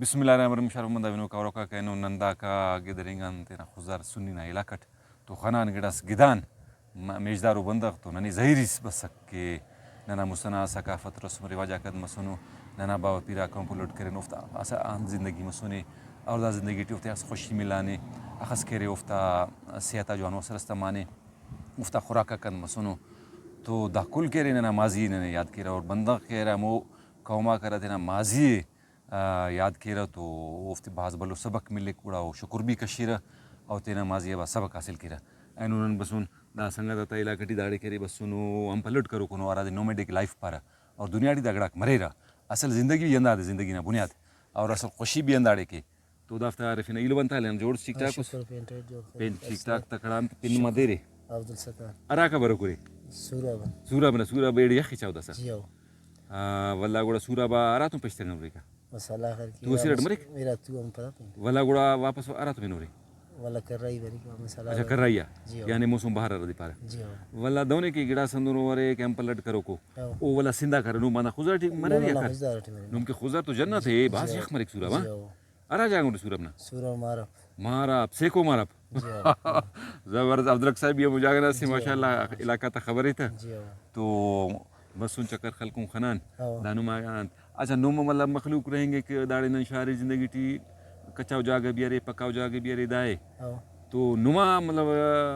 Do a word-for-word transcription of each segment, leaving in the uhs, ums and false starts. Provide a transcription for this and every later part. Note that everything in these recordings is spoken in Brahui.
بسم اللہ الرحمن الرحیم۔ شرفمند آ بنوکا ہروکا کہ اینو نن داکا گدرینگان تینا خضدار سنی نا علاقہ ٹ تو خنان گڑاس گدان م-، میژدارو بندغ تو ننے زہیریس بسک کہ ننا مسہ نا ثقافت رسم و رواج آک انت مسنو، ننا باوہ پیراک ہم پلٹ کرین، اوفتا اسہ آن زندگی مسنے اور دا زندگی ٹی اوفتے اخس خوشی ملانے، اخس کہ ارے اوفتا صحت آ جوانو اثر اس تمانے، اوفتا خوراک آک انت مسنو۔ تو دا کل کہ ارے ننا ماضی ئے ننے یاد کیرہ اور بندغ کہ ارے ہمو قوم آک ہرا تینا ماضی ئے آ، یاد کیرہ تو اوفتے بھاز بھلو سبق ملیک، گڑا او شکر بھی کشیرہ اور تینا ماضی آ بھاز سبق حاصل کیرہ۔ اینو نن بسون دا سنگت آتا علاقہ ٹی داڑے کرے بسونو ہم پلٹ کروکونو ہرادے نومیڈک لائف پارہ اور دنیا ٹی دا گڑاک مریرہ۔ اصل زندگی بھی ہندادے، زندگی نا بنیاد اور اصل خوشی بھی ہنداڑے کے۔ تو دافتا ہرفنہ ایلو بنتا لین جوڑ ٹھیک ٹھاک اس؟ شکر پین ٹائٹ جوڑ خیر۔ پین ٹھیک ٹھاک تکڑا انت پن نما دیرے؟ عبدالستار۔ ہراکا بروکرے؟ سوراب۔ سوراب نا، سوراب ایڑے یخ چاودہ سر۔ جی ہو۔ آ، ولدا گڑا سوراب آ ہراتم پیش تنگا بریکا؟ بس اللہ خیر کی تو اسہ ارٹ مریک؟ میرا تو ہم پتہ پین۔ ولدا گڑا واپس ہراتم ہنورے؟ ولدا کرائی بریک، مسئلہ اچھا، کرائی آ؟ جی ہو۔ یعنی موسم بہار ہرا دے پارہ؟ جی ہو۔ ولدا دہنے کہ گڑاس ہندنو ارے کہ ہم پلٹ کروکو۔ ہو۔ او ولدا سندھا کرے، نم آنا خضدار ٹی مرے نہ، یا نہ، کر؟ خضدار ٹی مرے۔ نم کہ خضدار تو جنت ہے، بھاز جی ہو۔ یخ مریک سوراب آ۔ جی ہو۔ ہرا جاگہ اٹی سوراب نا؟ سوراب ماراب۔ ماراب، سیکو ماراب۔ جی ہاں۔ زبردست، عبدالحق صاحب بھی ہمو جاگہ نا سے، جی ہاں۔ ماشاءاللہ، علاقہ تا خبر ہے تا۔ جی ہاں۔ تو بسون چکر خلکون خنان۔ ہاں۔ دا نما انت۔ اچھا، نم مطلب مخلوق رہینگے کہ داڑے نن شاری زندگی ٹی کچاؤ جاگہ بھی ارے، پکاؤ جاگہ بھی ارے، دائے۔ ہاں۔ تو نما مطلب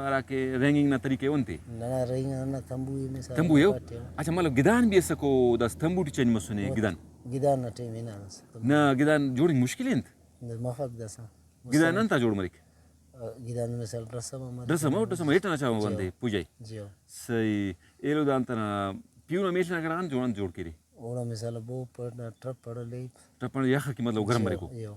ہراکہ رہینگنگ نا طریقہ اے انتے؟ ننا رہینگ نا تمبو ای مثال تمبو ای او؟ پاٹے او۔ اچھا، مطلب گدان بھی اسکو داس تمبو ٹی چینج مسنے او گدان؟ گدان نا ٹائم ہنا اس۔ نہ، گدان جوڑنگ مشکل انت؟ نہ، مفک داسا۔ گدان انتا جوڑ مریک؟ آ، گدان مثال ڈرسم آ مریک۔ ڈرسم او، ڈرسم ہیٹا نا چاوہ جی بندے، ہو۔ پوجائی۔ جی ہو۔ صحیح۔ ایلو دا انتنا پیہنا میڷ نا کڑا انت جوڑ، انت جوڑ کیرے؟ اوڑا مثال بو پڑ نا ٹرپ پڑ لیپ۔ ٹرپ پڑ یخ کہ مطلب گرم جی ہو، مریکو۔ جی ہو۔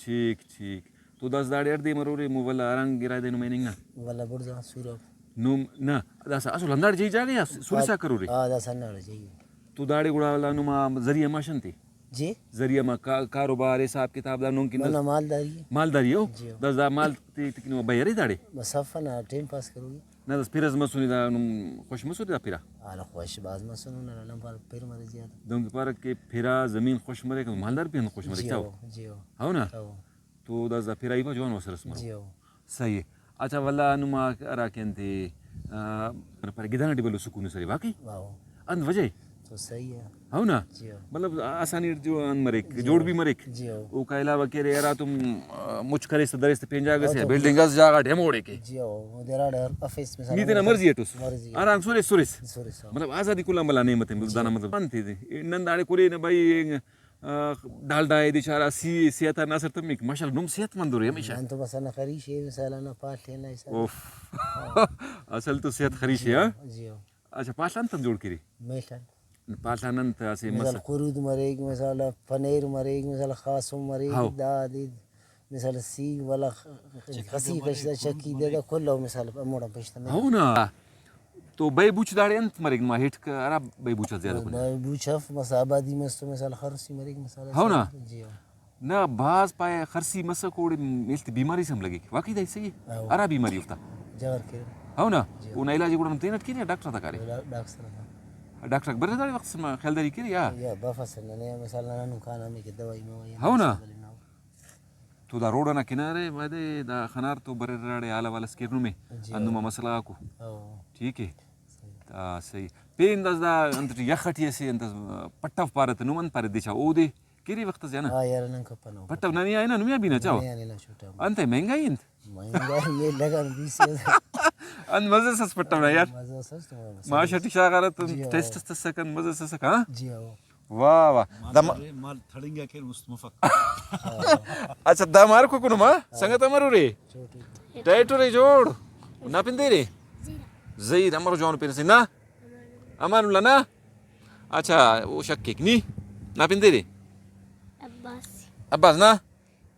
ٹھیک، ٹھیک۔ تو داسہ داڑے ہڑدے مرورے، مو ولدا ہرانگ گرائے دے نما ہننگ نا؟ ولدا بڑزا سوراب۔ نم، نہ، داسہ اسل ہنداڑے جئی جاگہ یا سورسا کرورے؟ آ، داسہ ہنداڑے جئی۔ تو داڑے گڑا ولدا نما ذریعہ ماش انتے؟ جی؟ ذریعہ ما کا-، کاروبار، حساب کتاب دا نن کن نہ، نہ، مالداری۔ مالداری ہو؟ جی ہو۔ داسہ دا مال تے تکن بھئی ارے داڑے؟ بس ہفہ نا ٹائم پاس کروئی۔ نہ، داسہ پھر اس مسنے دا نم خوش مسنے دا پھرا؟ آ، نہ، خوش بھاز مسنو، نہ، نہ، نہ، پر-، پھر مرے زیادہ۔ دہنکہ پارہ کہ پھرا زمین خوش مریک، مالدار بھی ہندن خوش مریک، جی چاہو؟ ہو، جی ہو۔ ہو نا؟ ہو۔ تو داسہ دا پھرا ای پا جوانو اثر اس مرو۔ جی ہو۔ صحیح ءِ۔ اچھا، ولدا نما ہرا کہ انت ءِ، آ، پر گدان ٹی بھلو سکون اس ارے، واقعی؟ واو۔ انت وجہ ءِ؟ تو صحیح ءِ۔ ہو نا؟ جی ہو۔ مطلب آسانی اٹ جو انت مریک، جی جوڑ ہو۔ بھی مریک۔ جی ہو۔ اوکا علاوہ کہ ارے ہراتم، آ، مچ کریس تہ دریس تہ پین جاگہ سے، ہو تو بلڈنگ اس جاگہ ٹی ہموڑے کے۔ جی ہو۔ او دراڑے ہر افیس مثال نی تینا مرضی اٹ اس۔ مرضی اٹ۔ ہرانگ سرس سرس۔ سرس، ہو۔ مطلب آزادی کل آن بھلا نعمت ءِ، جی دانا ہو۔ مطلب انت ءِ۔ نن داڑے کرینے بھائی، آ، ڈالڈا ءِ دچارہ، سی، صحت آ ناسر تمک۔ ماشاءاللہ، نم صحت مند ارے ہمیشہ۔ نن تو بس ہندا خریش ءِ، مثال ہندا پاڷ ءِ ہندا حساب۔ اوف۔ اصل تو صحت خریش ءِ، ہاں؟ جی ہو۔ اچھا، پاڷ آن انت جوڑ کیرے؟ میڷ آن۔ پاڷ آن انت اسہ مثال مس-، قرود مریک، مثال پنیر مریک، مثال خاسم مریک، ہاؤ۔ دادے۔ مثال سی ولا خ-، خ-، خسی کشتا چکی دے دا کل او مثال ہموڑان پیش تمک۔ ہو نا۔ تو بئے بوچ داڑے انت مریک، نما ہیٹک ہرا بئے بوچ آ زیادہ کل؟ بئے بوچ اف، مس آبادی مس تو مثال خرسی مریک مثال ہو نا؟ جی ہو۔ نہ، بھاز پائے خرسی مسک اوڑے میل تے بیماری سے ہم لگیک۔ واقعی دا صحیح ءِ؟ ہو۔ ہرا بیماری اوفتا؟ جغر کیرہ۔ ہو نا؟ جی ہو۔ اونا علاج گڑا نم تینٹ کیرہ یا ڈاکٹر آتا کارے؟ ڈا-، ڈاکٹر آتا۔ ڈاکٹر آک بریرہ داڑے وخت ما خیالداری کیرہ یا؟ یا بفسہ ننے مثال ننا نم کانہ ہمے کہ دوائی موائی ہم ہو نا؟ بس بلے نا۔ تو دا روڈ ئنا کنارہ، وعدے دا خنار تو بریرہ ہراڑے حال احوال اس کیر نمے، جی ہندن ہو۔ ما مسئلہ غاکو۔ ہو۔ ٹھیک ءِ۔ صحیح۔ آ، صحیح۔ پین داسہ دا انت ٹی یخ ٹی اسہ انت اس پٹو پارہ تہ، نم انت پارے دچا اودے کیرے وخت اس یا نہ؟ ہاں یار، نن کپنہ۔ پٹو ننے آ ہنا، نمے آ بھی نا چاوہ؟ ننے آ ہنا چھوٹا۔ انت مہنگائی انت؟ مہنگائی نے لگا بیس ہزار۔ انت مزہ اس پٹو نا یار۔ مزہ اس تو مزہ اس۔ ماش ٹی شاغارہ تہ جی ہاں۔ ٹیسٹ اس تسکہ، انت مزہ اس تسکہ، ہاں؟ جی ہاں۔ واہ واہ۔ مال دا ما-، مال تھڑنگا کین است مفک۔ اچھا، دا مارکو کنو ما؟ سنگت امر ارے؟ ٹائٹ ارے جوڑ؟ نا پن دیرے؟ زہیر، امر جوانو پین سے نا؟ امان اللہ نا؟ اچھا، او شک کیک نی؟ نا پن دیرے؟ عباس۔ عباس نا؟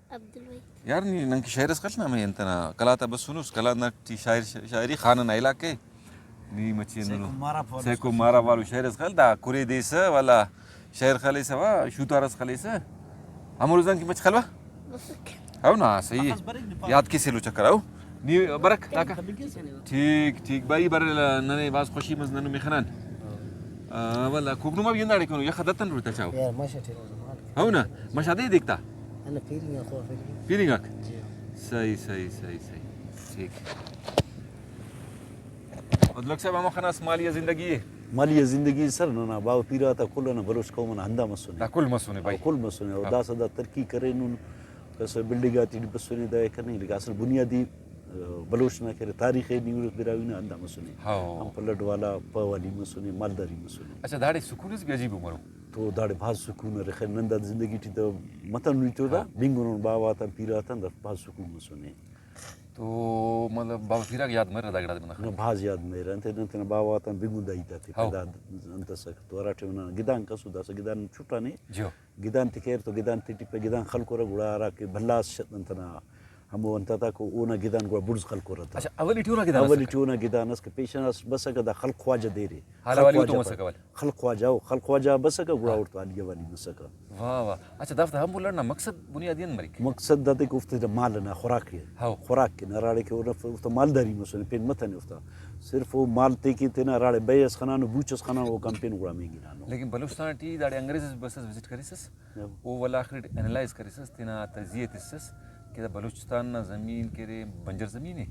عبدالوحید۔ یار نی ننکہ شاعر اس خل نا، ہمے انت نا قلات آ بسونس، قلات نا ٹی شاعر، شاعری خانہ نا علاقہ ءِ۔ نی مچے ہندنو سیکو مارا والو سیکو مارا والو شاعر اس خل، دا کرے دیسہ والا شاعر خلیسہ وا، شوتار اس خلیسہ۔ ہمو روزان کہ مچ خلوہ؟ بفک۔ ہو نا، صحیح ءِ۔ یاد کیسہ ایلو چکر او۔ نی برک داکا۔ ٹھیک، ٹھیک۔ بھائی بر ننے بھاز خوشی مس نن نمے خنان۔ آ، ولدا کوکنما بھی ہنداڑے کنو، یخ دتن روتا چاو۔ یار، مش ٹھیک۔ ہو نا، مش دے دیکھتا۔ نہ، پیرنگ آک خواہ پیرنگ۔ پیرنگ آک؟ جی ہاں۔ صحیح، صحیح، صحیح، صحیح۔ ٹھیک۔ عبدالحق صاحب، ہمو خناس مالی آ زندگی اے؟ مالی آ زندگی سر، ننا باوہ پیرہ آتا کل ئنا بلوچ قوم ئنا ہندا مسنے۔ دا کل مسنے بھائی۔ او کل مسنے۔ او ہاں۔ داسہ دا ترقی کرینن، کس بلڈنگ آتیٹی بسنے دا کنے، لیکن اصل بنیادی، آ، بلوچ نا کہ ارے تاریخ اے، نی ہُرس براہوئی نا ہندا مسنے۔ ہاں۔ ہم پلٹ والا پہ والی مسنے، مالداری مسنے۔ اچھا، داڑے سکون اس بھی عجیب ءُ مرو۔ تو داڑے بھاز سکون ارے۔ خیر، نن دا زندگی ٹی تو متنو ہیت او دا، ہاں۔ بنگنن باوہ آتان، پیرہ آتان، دا بھاز سکون مسنے۔ تو مطلب باوہ پیرہ غاک یاد مریرہ دا گڑا بندغ؟ نہ، بھاز یاد مریرہ۔ انتئے نن تینا باوہ آتان بنگن دا ہیت آتے ہاؤ۔ پیدا انت ئسک۔ تو ہرا ٹائم نا گدانک ئسو، داسہ گدان چھٹانے۔ جیو۔ گدان تے کریر تو گدان تیٹی پہ گدان خلکرہ، گڑا ہرا کہ بھلا اس ش-، انت ئنا ہمو انت آتاکو، اونا گدان گڑا بڑز خلکرہ تا۔ اچھا، اولی ٹی اونا گدان اولی اسکہ؟ ٹی اونا گدان اس کہ پیشن اس بسکہ، دا خلق خواجہ دیرے۔ حال خلق حوالی اوتو خواجہ مسکہ پہ-، ولے؟ خلق خواجہ او، خلق خواجہ بسکہ، گڑا ہاں۔ اوڑتو حالی حوالی مسکہ۔ واہ واہ۔ اچھا، دافتا ہمو لڑنا مقصد بنیادی انت مریک؟ مقصد دادے کہ اوفتے دا مال ئنا خوراک ءِ۔ ہاؤ۔ خوراک کن ہراڑے کہ اونا ف-، اوفتا مالداری مسنے، پین متنے اوفتا۔ صرف او مال تے کہ تینا ہراڑے بئے ئس خنانو، بوچ ئس خنانو، اوکان پین گڑا مہنگ ہنانو۔ لیکن بلوچستان ٹی داڑے انگریز ئس بسس وزٹ کریسس۔ ہاں۔ او ولدا آخر ٹی اینالائز کریسس، تینا تجزیہ ءِ تسس کہ دا بلوچستان نا زمین کہ ارے بنجر زمین ءِ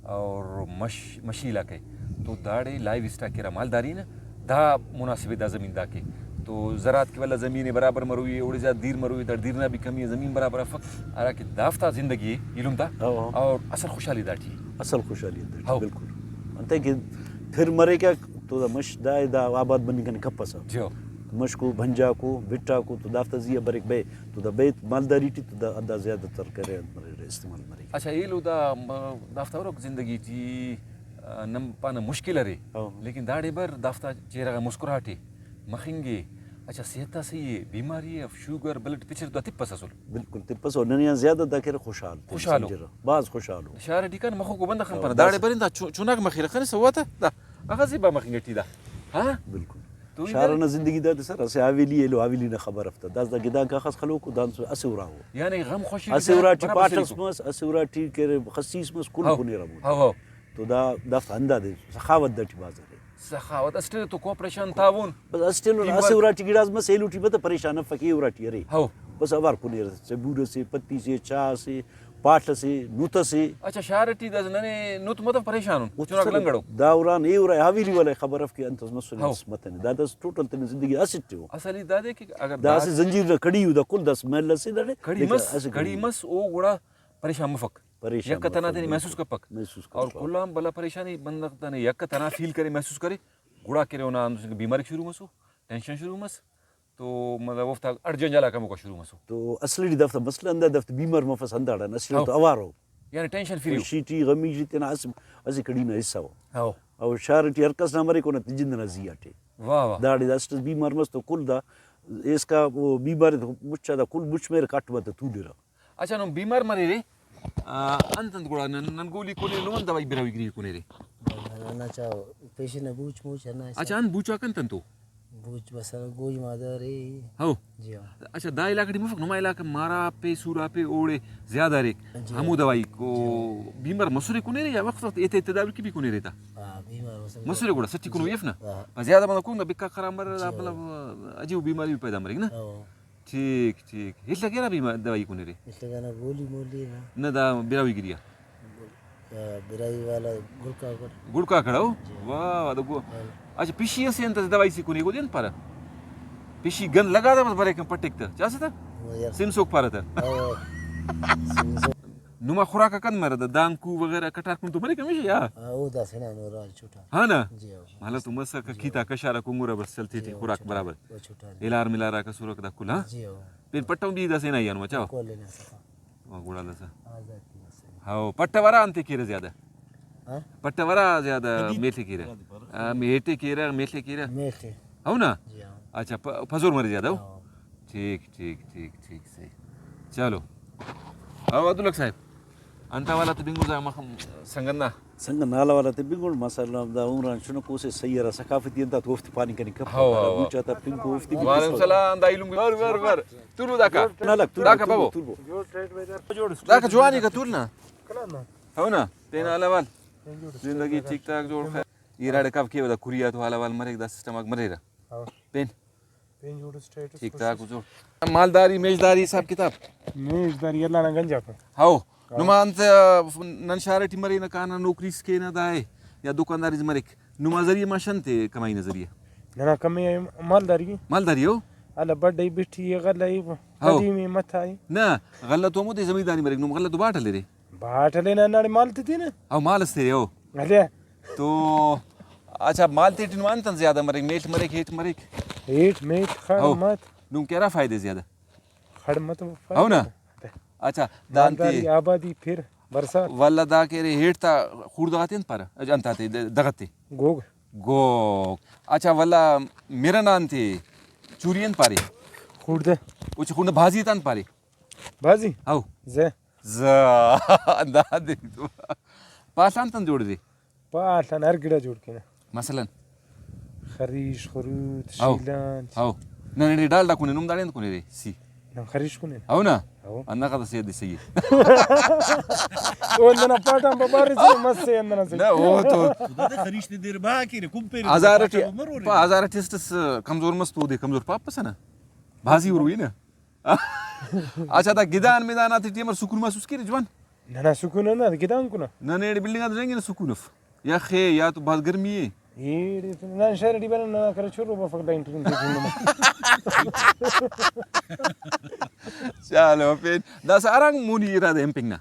اور مش-، مشی علاقہ ءِ، تو داڑے لائیو اسٹاک کہ ارا مالداری نا دا مناسب ءِ دا زمین داکہ۔ تو زراعت کہ ولدا زمین ءِ برابر مروئی ءِ، اوڑے زیات دیر مروئی ءِ، داڑے دیر نا بھی کمی ءِ، زمین برابر افک، ہراکہ دافتا زندگی ءِ ایلم تا ہاں، ہاں۔ اور اصل خوشحالی داٹی ءِ۔ اصل خوشحالی داٹی ءِ، ہاؤ۔ بالکل۔ انتئے کہ پھر مریکہ تو دا مش دا ءِ دا آباد مننگ کنے کپسہ۔ جی ہاؤ۔ مشکو، بھنجاکو، بٹاکو تو دافتا زی آ بریک بئے۔ تو دا بیت مالداری ٹی تو دا، دا زیادہ تر کرے انت مریرہ، استعمال مریک۔ اچھا، ایلو دا، م-، دافتا ہروک زندگی ٹی، آ، نم پانہ مشکل ارے، ہاں۔ لیکن داڑے بر دافتا چہرہ غا مسکراہٹ ءِ، مخنگ ءِ۔ اچھا، صحت آ صحیح ءِ، بیماری ءِ، شوگر، بلڈ پریشر دا تپس اسل؟ بالکل تپس، اور ننے آن زیادہ دا کہ ارے خوشحال تے خوشحال او۔ سمجھرہ، بھاز خوشحال او۔ شار ٹی کان مخوکو بندغ خن ہاں، پانہ، بھاز۔ داڑے برین دا چو-، چناک مخیرہ خنے سوات دا۔ اخہ زیبا مخنگ ٹی دا۔ ہاں؟ بالکل۔ تو ای شار دے نا زندگی دادے سر، اسہ حویلی ایلو حویلی نا خبر افتا۔ داسہ دا گدانک اخس خلوکو، دانسو اسہ اراہو۔ یعنی غم خوشی اسہ ارا ٹی پاٹ اس مس، اسہ ارا ٹی کہ ارے خسیس مس، کل ہاؤ۔ کنیرہ مون۔ ہاؤ، ہاؤ۔ تو دا، دافتا ہندادے سخاوت داٹی بھاز ارے۔ سخاوت، اسٹ تو کوپریشن، تعاون۔ بس اسٹ ایلو ٹیم اسہ ورک۔ ارا ٹی گڑاس مس، ایلو ٹی متہ پریشان افک، اے ارا ٹی ارے۔ ہاؤ۔ بس اوار کنیرہ، سبور اسے، پتی سے، چاہ اسے، پاٹ اسے، نت اسے۔ اچھا، شار ٹی داسہ ننے نت متو پریشان ان، مت چناک سر، لنگڑو۔ دا اران اے ارا حویلی والا خبر اف کہ انت اس مسنے، ہاؤ۔ اس متنے۔ دا داسہ ٹوٹل تینا زندگی اسٹ ءِ او۔ اصل ہیت دادے کہ اگر دا دا اسہ زنجیر نا کڑی ءِ، دا کل داسہ محل اسے داڑے، کڑی لیکن مس، اسہ کڑی کڑی مس۔ او گڑا پریشان مفک۔ پریشان یک تہ تنا مفک، تینے بالکل۔ محسوس کپک۔ محسوس اور کپک۔ کل آن بھلا پریشانی بندغ تنے یک تہ تنا فیل کرے، محسوس کرے، گڑا کہ ارے اونا ہندن کہ بیماریک شروع مسو، ٹینشن شروع مس، تو مطلب اوفتا اڑ جنجال آک ہموکا شروع مسو۔ تو اصل ٹی دافتا مسئلہ ہندا، دافتا بیمار مفس ہنداڑان، اصل ہاؤ۔ تو اوارو۔ یعنی ٹینشن فری او۔ خوشی ٹی، غمی ٹی تینا اسہ، اسہ کڑی نا حصہ او۔ ہاؤ۔ او شار ٹی ہر کس نا مریک، اونا تے جند ئنا زی آ ٹی۔ واہ واہ۔ داڑے دا اسٹ اس بیمار مس تو کل دا ایسکا او بیمار مچا دا کل مچ مریرہ، کاٹم آتا تولرہ۔ اچھا، نم بیمار مریرے، آ، انت انت گڑا نن، نن گولی کونیرے، نم انت دوائی براہوئی گری کونیرے؟ ننا چا پیشن نا بوچ موچ ہندا حساب۔ اچھا، انت بوچاک انت انتو؟ بوچ بس گوئی مادہ ارے۔ ہو۔ جی ہاں۔ اچھا، دا علاقہ ٹی مفک، نما علاقہ ماراپے، سوراپے، اوڑے زیادہ اریک۔ جی ہمو ہاں۔ دوائی کو جی ہاں۔ بیمار مسرے کونیرے یا وخت وخت ایتے تداوی کہ بھی کونیرے تا؟ ہاں، بیمار مسرے۔ مسرے گڑا سٹی کنوئی اف نا؟ ہاں۔ زیادہ بندغ کون دا بکا خراب مرے، جی ہاں۔ مطلب عجیب بیماری بھی پیدا مریک نا؟ ہاں۔ ٹھیک، ٹھیک۔ اِسلہ کیرہ بیمار دوائی کونیرے؟ اِسلہ کنا گولی مولی نا۔ نہ، دا براہوئی گری آ؟ آ، براہوئی والا گڑکا کڑ۔ گڑکا کڑ او؟ جی۔ واہ، واہ، دا گو-، ہاں۔ اچھا، پشی اسے انت دوائی سے کونی گو دین پارہ؟ پشی گند لگا دا بس بریک پٹک تہ۔ چاسہ تہ؟ وہ یار۔ سم سوک پارہ تہ۔ ہاں۔ سم سوک۔ نما خوراک کن مرہ دا دانکو وغیرہ کٹار کن تو بریک ہمیشہ یا؟ ہاں، او دا سنا نو راج چھوٹا۔ ہاں نا؟ جی ہاں۔ مالا تو مسا جی کیتا ہاں۔ کشارہ کنگرہ بس چلتے تے جی ہاں، خوراک چھوٹا۔ برابر۔ او چھٹا۔ الار ملار آک اسرک دا کل، ہاں؟ جی ہو۔ پین پٹہ ہم بھی داسہ ہنا ای آن مچاو۔ کل ہنا سکا۔ واہ، گڑا داسہ۔ آزاد تی مسئلہ۔ ہاو، پٹہ ورا انتے کیرہ زیادہ؟ ہاں؟ پٹہ ورا زیادہ میل تے کیرہ؟ آ، میٹے کیرہ، میل تے کیرہ؟ میل تے۔ ہو نا؟ جی ہاں۔ اچھا، پ-، پزور مرے زیادہ ہو؟ ہاں۔ ٹھیک، ٹھیک، ٹھیک، ٹھیک، صحیح۔ چلو۔ ہاو، عبدالحق صاحب۔ انت حوالہ تے بنگُن دا مخ-، سنگت نا؟ سنگت نا حوالہ تے بنگُن، ماشاءاللہ، دا عمران چنکو سے سیارہ ثقافتی انت آ تو اوفتے پاننگ کننگ کپک۔ ہاو، ہاو، ہاو۔ بوچا تا پنکو اوفتے بھی وعلیکم پسو۔ السلام، دا ایلم۔ ور، ور، ور۔ تولو داکا۔ نہ لگ، تولو، داکا تولو، بابو۔ تولو۔ داکا جوانی کا تول نا۔ ہو نا، تینا حال احوال۔ زندگی ٹھیک ٹھاک جوڑ خیر۔ ایراڑے کب کیوہ دا کریاتو حال احوال مریک، دا سسٹم آک مریرہ۔ ہاو۔ پین۔ پین جوڑ اس، ٹائٹ اس، ٹھیک ٹھاک اس۔ مالداری، میژداری، حساب کتاب؟ میژداری اللہ نا گنجا کو۔ ہاؤ۔ ہاؤ۔ نما انت، آ، نن شار ٹی مرینہ، کانہ، نوکری اس کینہ دائے، یا دکانداری اس مریک؟ نما ذریعہ مش انت ءِ، کمائی نا ذریعہ؟ ننا کمائی مالداری ءِ۔ مالداری ہو؟ اللہ بڈ ءِ، بٹھی ءِ، غلہ ءِ، ہاؤ۔ قدیمی متھا ءِ۔ نہ، غلہ تو ہمودے زمینداری مریک، نم غلہ تو باٹ ہلیرے۔ باٹ ہلینہ، ہنداڑے مال تتینہ۔ او، مال اس تیرے، او۔ ہلیا۔ تو اچھا، مال تیٹی نما انت انت زیادہ مریک؟ میڷ مریک، ہیٹ مریک؟ ہیٹ، میڷ، خڑ، او۔ مت۔ نم کہ ہرا فائدہ زیادہ؟ خڑ مت فائدہ۔ او نا؟ اچھا، دانتے مالداری، آبادی، پھر برسات۔ ولدا کہ ارے ہیٹ تا خوڑدہ غاتے انت پارہ؟ اج-، انت آتے، د-، دغتے؟ گوگ۔ گوگ۔ اچھا، ولا مرنا انتے چوری انت پارے؟ خوڑدہ۔ او چہ خوڑدہ بھازی تا انت پارے؟ بھازی؟ ہاؤ۔ زہ۔ زہ۔ دا دے تو۔ پاڷ آن تن جوڑ دے؟ پاڷ آن ہر گڑا جوڑ کینہ۔ مثلاً؟ خریش، خروت، ہاؤ۔ شیلانچ۔ ہاؤ۔ نہ، نہ، ڈال دا کنے، نم داڑے انت کنے رے، سی۔ نم خریش کنے۔ ہاؤ نا؟ ہاؤ۔ انا قد سے دے صحیح۔ او اندنا پاٹان پہ بارے سے مسے اندنا سے۔ نہ، او تو۔ خدا دے خریش دے دیر با کہ رے، کم پہ ہزار ٹی-، پا ہزار ٹیسٹ اس کمزور مس تو دے کمزور پاپ پسنا۔ بھازی اروی نا۔ اچھا، دا گدان میدان آتے ٹی امر سکون محسوس کیرے جوان؟ ننا سکون نا، گدان کنا۔ نہ، نہ، ایڑے بلڈنگ آتے رہینگے نا سکون اف۔ یخ ءِ یا تو بھاز گرمی ءِ۔ ایڑے تو نن شہر ٹی برن، ننا کرے چرو بفک دا انٹرویو تے جنو۔ چالو پین۔ داسہ ہرانگ مونی ارادہ ہمپنگ نا؟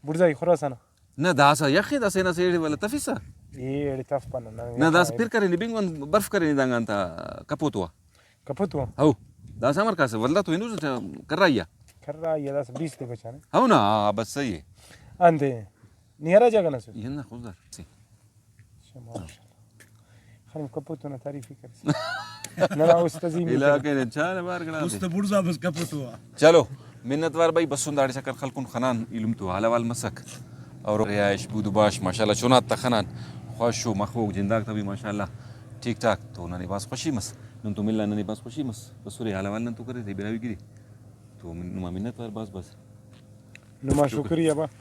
بڑزائی خراسان۔ نہ، داسہ یخ ءِ، داسہ نہ سے ایڑے ولا تفسہ۔ ایڑے تف پنہ، نن نہ، یخ داسہ آ پھر کرینے، بنگ آن برف کرینے دانگان تا کپوتوا۔ کپوتوا؟ ہو۔ داسہ امر کاسہ، ولدا تو ہنوس کرا یا؟ کرا یا داسہ بیست تے بچانے۔ ہو نا، ہاں، بس صحیح ہے۔ انتے، نی ہرا جاگہ نا سے؟ یہ نا خضدار۔ سی۔ اچھا، ماشاءاللہ۔ خانم کپوتو نا تعریف ہی کرے۔ ننا است عظیم علاقہ نے چاہ بار گڑا است دے۔ بڑزا بس کپوتو آ۔ چلو، منت وار بھائی، بسن داڑے چکر خلکن خنان ایلم تو حال احوال مسک۔ اور رہائش بود و باش ماشاءاللہ چنات تا خنان خوش و مخوک جنداک تا بھی ماشاءاللہ ٹھیک ٹھاک۔ تو ننے بھاز خوشی مس۔ نن تو ملا ننے بھاز خوشی مس۔ بسرے حال احوال نن تو کرے تے براہوئی گری۔ تو من-، نما منت وار بھاز بھاز۔ نما شکریہ با۔